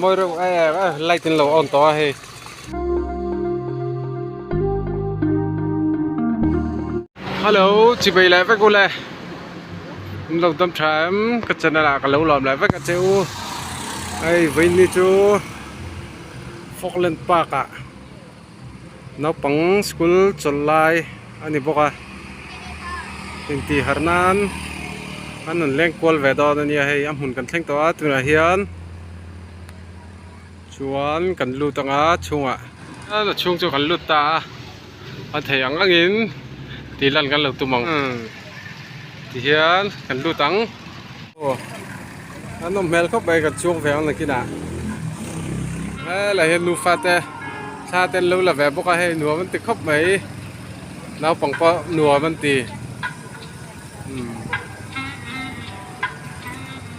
Mawi reuh em em light in lo on tawh a hei. Hello chibei leh vek ule in lo dam tha em ka channel ah ka lo lawm leh vek a che u hei vawiin chu Falkland park ah naupang school chawlh lai a ni bawk a intih harh nan an rawn leng kual ve dawn a nia hei a hmun kan thleng tawh a tunah hian chuan kan lut ang a chhungah a chhung chu kan lut ta a a thei ang angin tih lan kan lo tum ang tihian kan lut ang aw a nawm hmel khawp mai kan chuang ve ang nakinah helai hian nufa te thla te an lo la ve bawk a hei nuam an ti khawp mai naupang pawh nuam an ti umm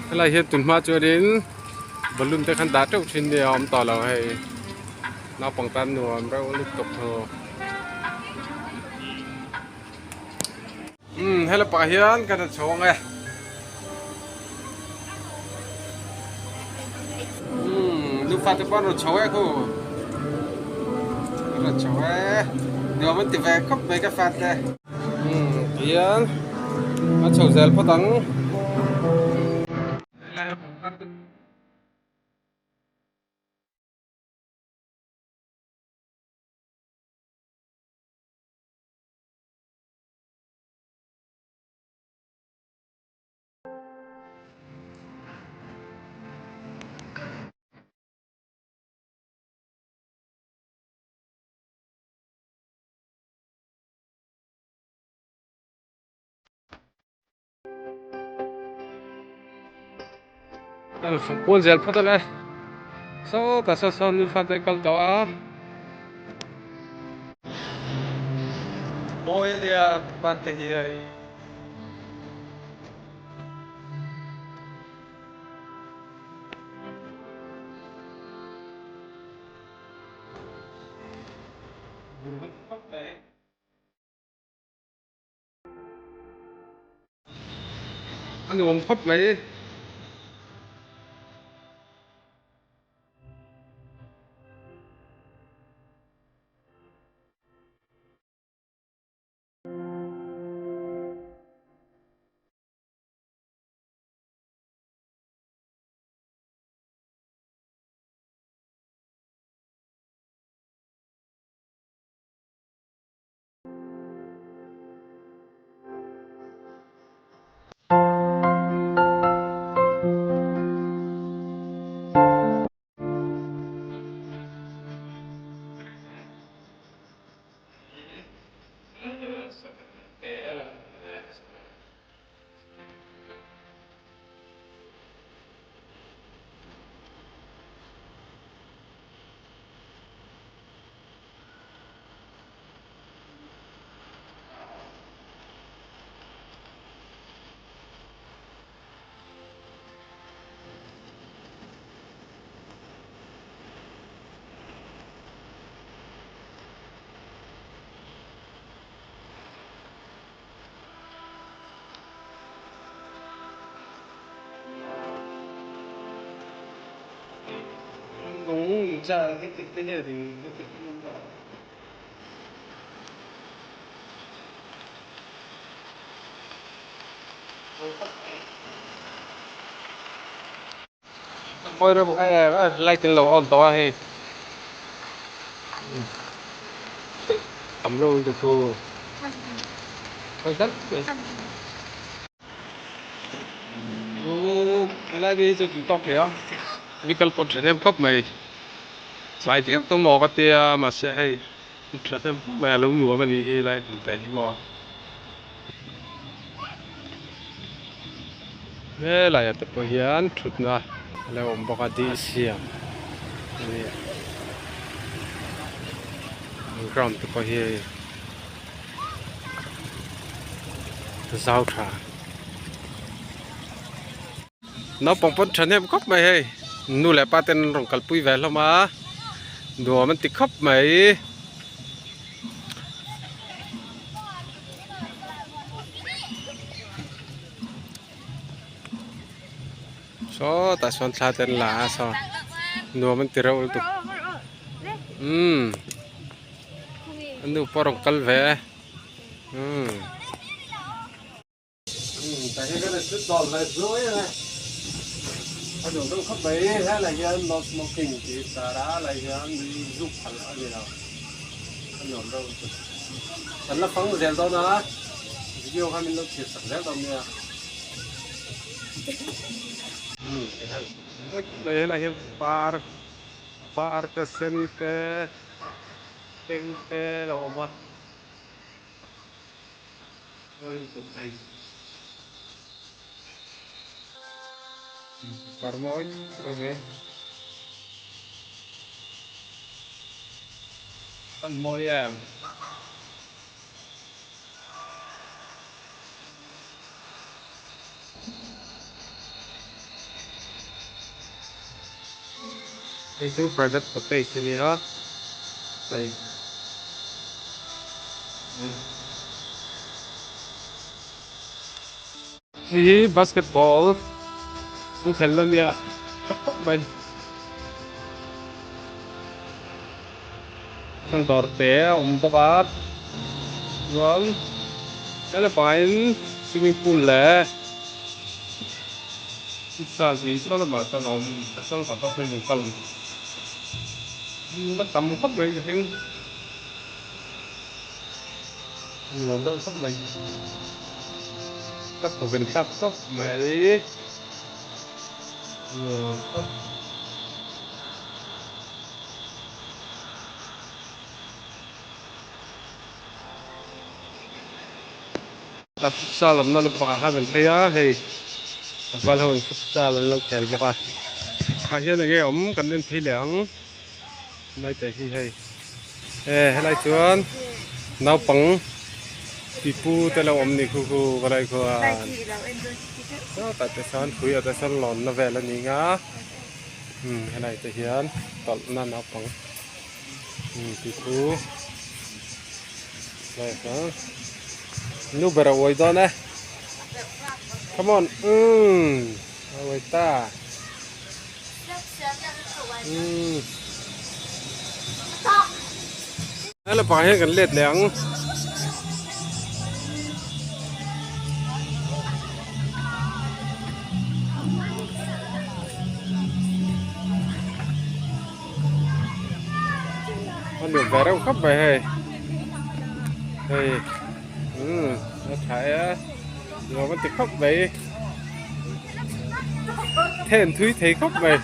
helai hian tunhma chuanin balloon te khan dah teuh thin nia a awm tawh lo hei. Naupang tan nuam reuh lutuk thu. Umm helai pakhat hian kan han chho ang e. Umm nufa te pawh an rawn chho e khu. An rawn chho e. Nuam an ti ve khawp mai ka fate. Umm tihian an chho zel phawt ang. Kual zel phawt a le sawtah saw sawn nufa te kal tawh a. Mawi a nia ban te hi hei. A nuam khawp mai. Mawi reuh em em light in lo on tawh a hei tam reuh in ka thu Helai hi chu tui tawk hle a mi kal pawh tha hnem khawp mai tlai viau tawh maw ka tia mahse hei tha hnem khawp mai a lo nuam a nih hi helai hmun te hi maw helaiah te pawh hian thutna a lo awm bawk a dil siam a ni ground te pawh hi hei. Zau tha naupang pawn thahnem khawp mai hei nu leh pa ten an rawn kalpui ve hlawm a nuam an ti khawp mai. Sawtah sawn thla te an la a saw. Nuam an ti reuh lutuk. Umm a nu pawh a rawn kal ve e. Umm. Tah hian kan thut dawn ve zuai ang e. A duh deuh khawp mai helai hian no smoking tih tar a lai hian nui zuk phalh a ni lo. A nuam deuh lutuk. Kan la fang zel dawn a video kha min lo thlir sak zel dawn nia. Helai hian par par te sen te eng te a lo awm a. Parmawi eng e. An mawi em? Hei chu private cottage a ni a hei hei hi basketball an khelh a nia khawp mai an dawr te a awm bawk a chuan helai pangah hian swimming pool leh. Futsal tih saw lamah chuan a awm a saw lamah pawh sawn kal a tam khawp mai ka hring nuam deuh khawp mai ka thawven thlak khawp mai nuam khawp. A futsal awmna lampangah khan an phei a hei a val ho in futsal an lo khel bawk a tah hian enge awm kan en phei leh ang helai te hi hei e helai chuan naupang pipu te lo awm ni khu khu helai khuan tah te sawn pui ah te sawn lawnna vel a ni ang a umm helai te hian tawlhna naupang pipu helai kha. Nu ber a uai dawn e come on umm a uai ta umm helai pangah hian kan let leh ang. A nuam ve reuh khawp mai hei hei umm a tha e nuam an ti khawp mai then thui thei khawp mai.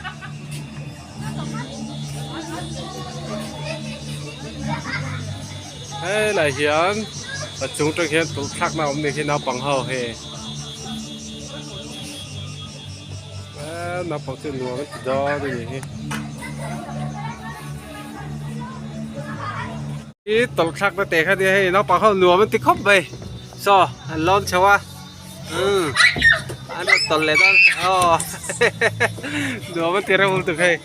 Helai hian a chung tang hian tawlh thlakna a awm ni khi naupang ho hei naupang chu nuam an ti dawn a ni hi. I tawlh thlakna te kha nia hei naupang ho nuam an ti khawp mai saw an lawn chho a umm an rawn tawlh leh dawn aw nuam an ti reuh lutuk hei.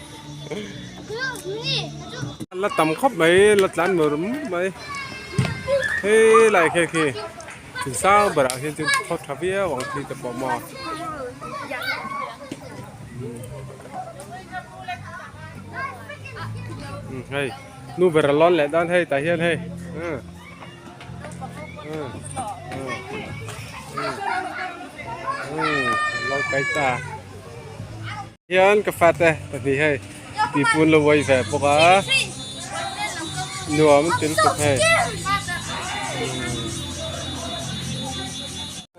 La tam khawp mai la tlan mur mur mai hei lai khi khi thil sang berah hian chuan thaw tha viau ang thli te pawh maw hei nu ber a lawn leh dawn hei tah hian hei lo kai ta. Hian ka fate pahnih hei tihpun lo uai ve bawk a nuam an ti lutuk hei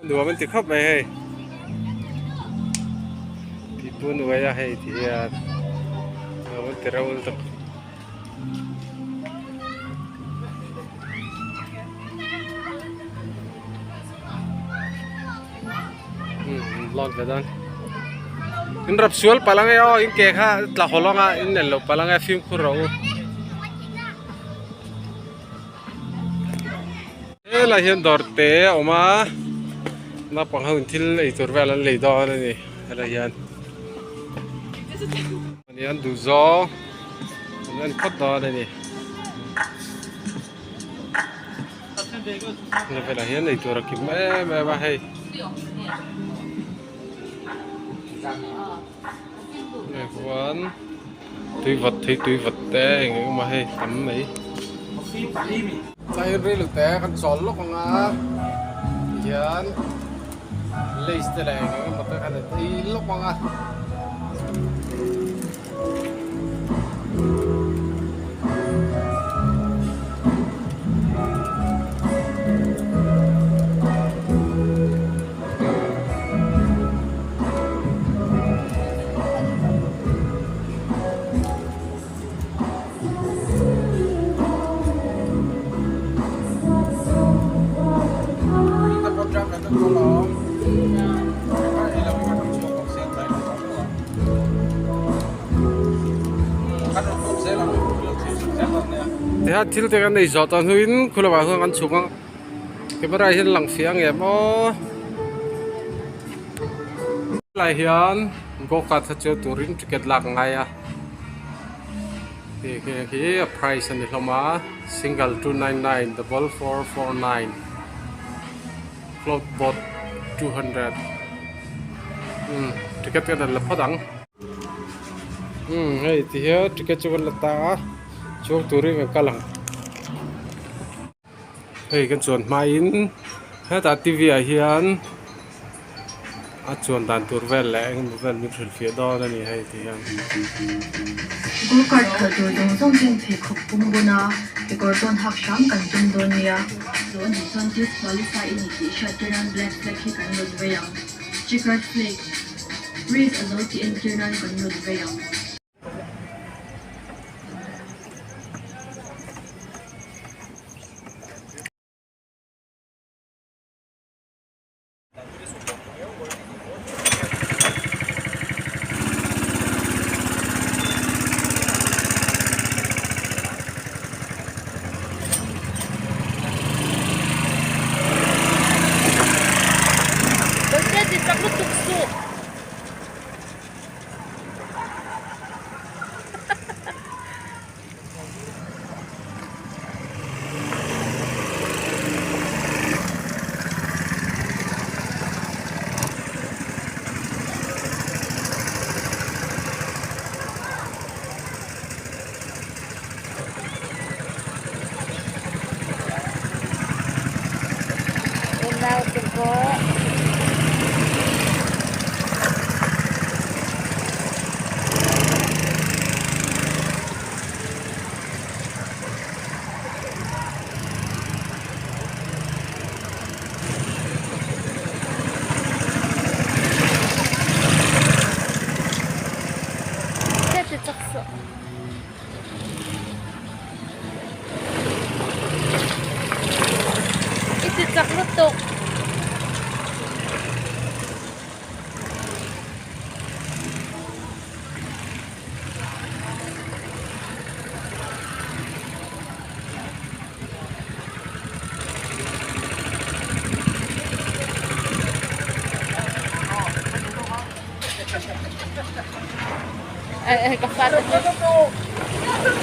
nuam an ti khawp mai hei tihpun uai a hei ti hian nuam an ti reuh lutuk. Vlog ve dawn in rap sual palh ang e aw in ke kha tla haw lawng a in en loh palh ang e fimkhur rawh u helai hian dawr te a awm a naupang ho in thil ei tur vel an lei dawn a ni helai hian ani an duh zawng an en phawt dawn a ni. Level ah hian eitur a kim em em a hei hei huan. Tui vawt thei tui vawt te eng eng emaw hei tam mai. Chair rei lo te kan chawl lawk ang a tihian lace te leh eng eng emaw te khan an ei lawk ang a. Tihian thil te kan ei zawh tawh hnuin khulawah chuan kan chhuk ang camera hian lang fiah ang em aw. Helai hian go kart kha chu turin ticket lak a ngai a khi khi khi a price a ni hlawm a single 299 double 449 float boat 200 umm ticket kan han la phawt ang umm hei ti hian ticket chu kan la ta a chuang turin kan kal ang. Hei kan chuan hmain hetah tv ah hian a chuan dan tur vel leh engemaw vel min hrilhfiah dawn a ni hei ti hian. Go kart khalh tur zawng zawng ten pheikhawk pum bun a, kekawr tawn hak hram kan tum dawn nia. Zo a nih chuan thil qualify i ni tih hriat tir nan black flag hi kan rawn vei ang. Checkered flag, race a zo tih entir nan kan rawn vei ang. I ti chak lutuk.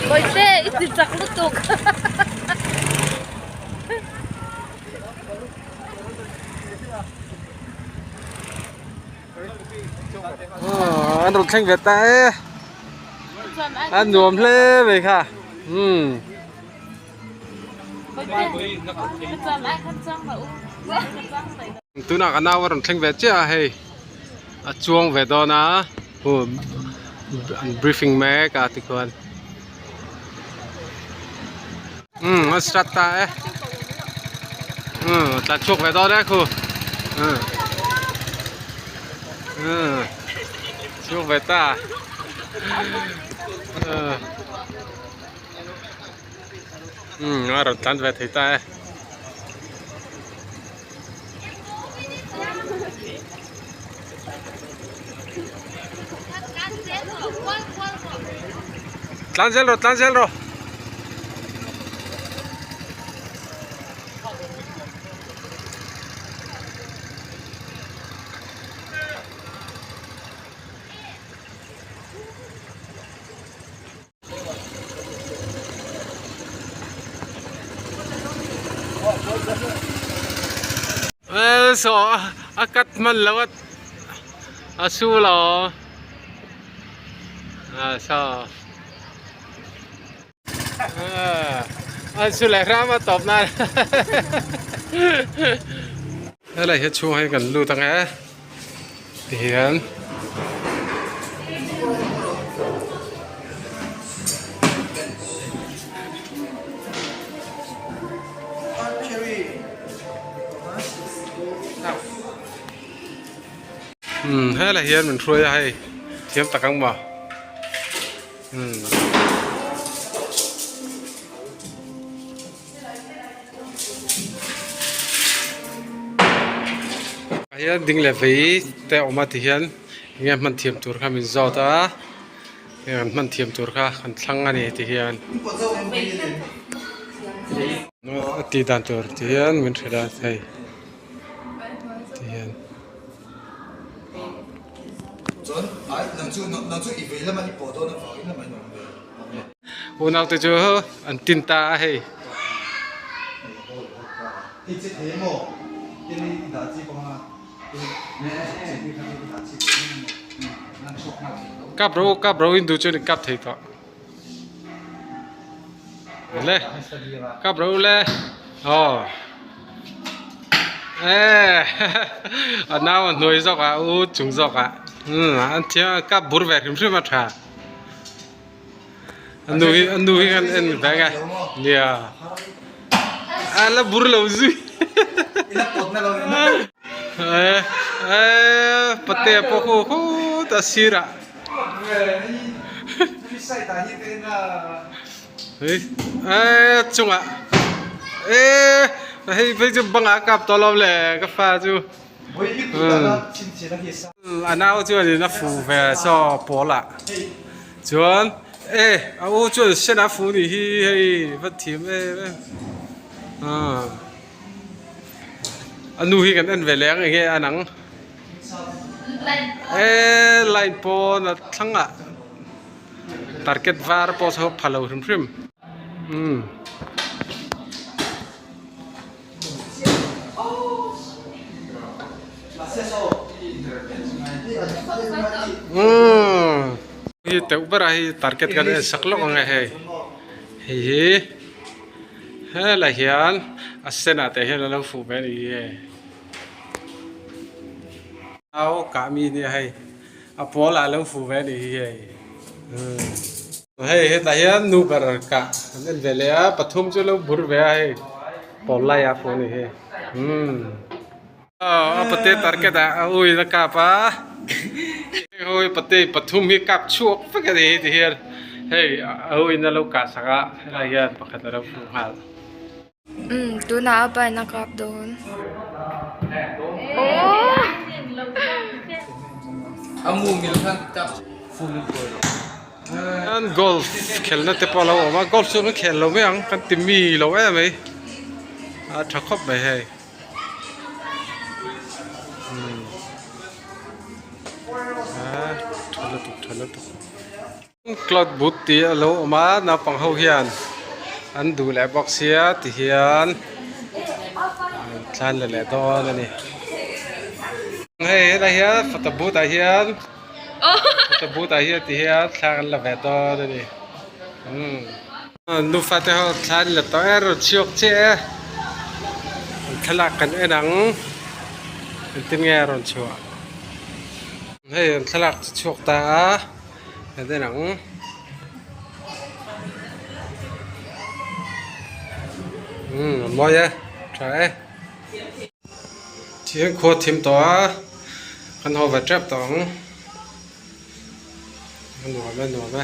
Bawihte i ti chak lutuk. An rawn thleng ve ta e a nuam hle mai kha umm. Tunah ka nau a rawn thleng ve chiah a hei a chuang ve dawn a an briefing mek a tikhuan umm an start ta e umm a tlan chhuak ve dawn e khu umm umm chhuak ve ta umm. Umm a rawn tlan ve thei ta e. Tlan zel rawh tlan zel rawh. Saw a cut hman lo a a su lo a saw. An su leh hram a tawp nan. Helai hi chhung hi kan lut ang e. Tihian. Umm helai hian min hruai a hei thiam tak ang maw umm. Ah hian ding leh vei te a awm a ti hian enge hman thiam tur kha min zawt a enge kan hman thiam tur kha kan thlang a ni ti hian a tih dan tur ti hian min hrilh a hei ti hian. Unau te chu an tin ta a hei. Kap ro kap ro in duh chuan in kap thei tawh. Le kap ro le aw e a nau a hnuai zawk ah u chung zawk ah an thiam kap bur ve hrim hrim a tha. A nu hi a nu hi kan en vek a nia a la bur lo zui e e pate pawh khu khut a sirah e chungah e hei phei chu bangah a kap tawh lo le ka fa chu. A nau chuan in a fu ve saw pawl ah chuan e a u chuan sen a fu nih hi hei va thiam em em a nu hi kan en ve leh ang enge a nang e line pawn a thlang ah target var pawh saw pha lo hrim hrim umm. Hi teuh ber a hei target kan en sak lawk ang e hei hei hi helai hian a sen ah te hian a lo fuh ve a ni hi hei au kah mi nia hei a pawl ah a lo fuh ve a ni hi hei. Hei hetah hian nu ber kah an en ve leh a pathum chu lo bur ve a hei pawl lai ah pawh a ni hi umm a pate target ah a ui in a kap a hei pate pathum hi kap chhuak vek a ni hi ti hian hei a ui in a lo kah sak a helai hian pakhat a lo fuh nghal. Umm tunah a pain a kap dawn. An golf khelna te pawh a lo awm a golf chu an khel lo mai ang kan ti mi lo em mai a tha khawp mai hei umm a tha lutuk tha lutuk. Cloth boot tih a lo awm a naupang ho hian an duh leh bawk sia ti hian an tlan leh leh dawn a ni hei helai hian photo booth ah hian photo booth ah hian ti hian thla kan la ve dawn a ni umm nufa te ho thla an la tawh e rawn chhuak chiah e an thlalak kan en ang engtin nge a rawn chhuah hei an thlalak chu chhuak ta a. Kan en ang. Umm a mawi e tha e. Thing khua thim tawh a kan haw ve tep tawh ang. A nuam e nuam e.